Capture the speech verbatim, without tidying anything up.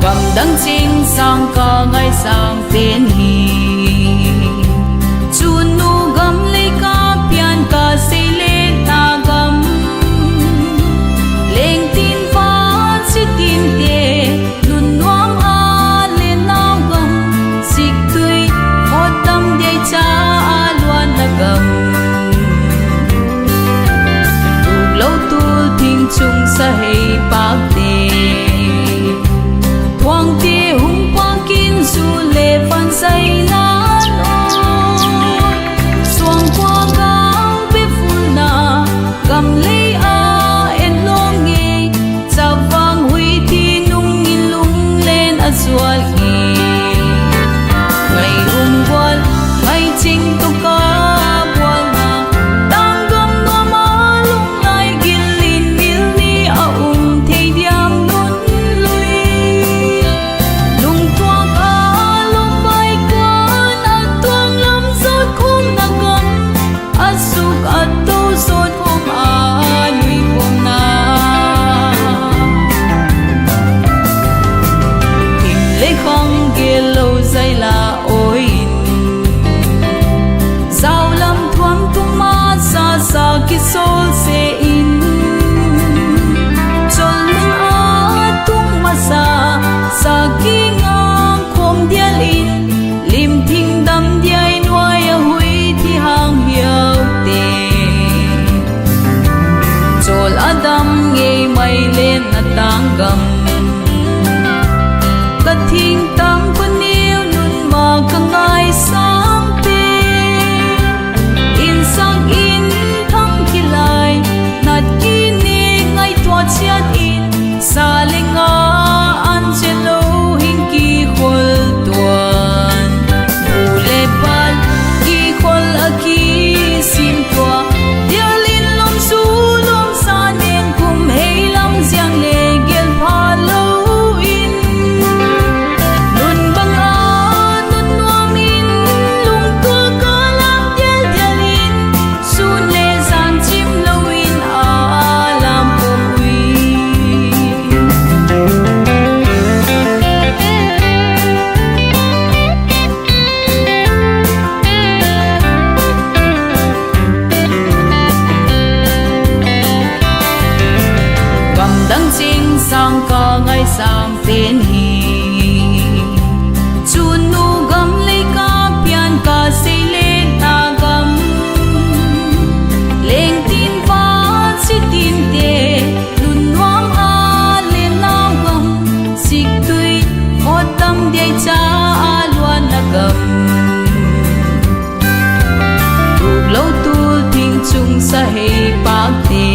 Gamdang ching sâng ka ngaisâng pen hi, chun nu gam lei ka pian ka sei le na gam, lengtin va chitinte, nun nuam a le nau gam, siktui, vot dam dei cha a luanna gam. Tuklo tul thing chung sa hei pâkte, thuangte hung pâk in zu le van zaina, suangkua gam pe fulna, gam lei a en lo ngei, chavang hui ti nung in lunglen a zual hi. Ngai um gual, ngai ching tu ka bualna, tâng gam nuam a lungngai gil in mil ni a um thei diam nun lui. Lungtuak a lungvai kuan a tuang lam zot khumna gam, a suk a to zot khum a nui khumna, thim le khang gel lo zai la aw in, zau lam thuam tung ma sa sa kisawl se in, chol lung a tung masa sa kinga khawm dial in, lim thing dam diai nuai a hui thi hang hiaute, chawl a dam ngei mai len a tâng gam, ka thingtâng ka neu nun ma ka ngaisâng pen, insak in thang kilai, nat ki ni ngaitua chiat in, sa le nga an che lo hing kikhol tuan, nu le pa kikhol a kisim tua, dial in lawm su lawm sa nen kum hei lam ziang le gel pha lo in, nun bang a nun nuam in, lungtuak a lam dial dial in, sun le zan chim lo in a lam pom ui. Gamdang ching sâng ka ngaisâng pen hi, chun nu gam lei ka pian ka sei le na gam, lengtin va chitinte, nun nuam a le nau gam, siktui, vot dam dei cha a luanna gam, tuklo tul thing chung sa hei pâkte,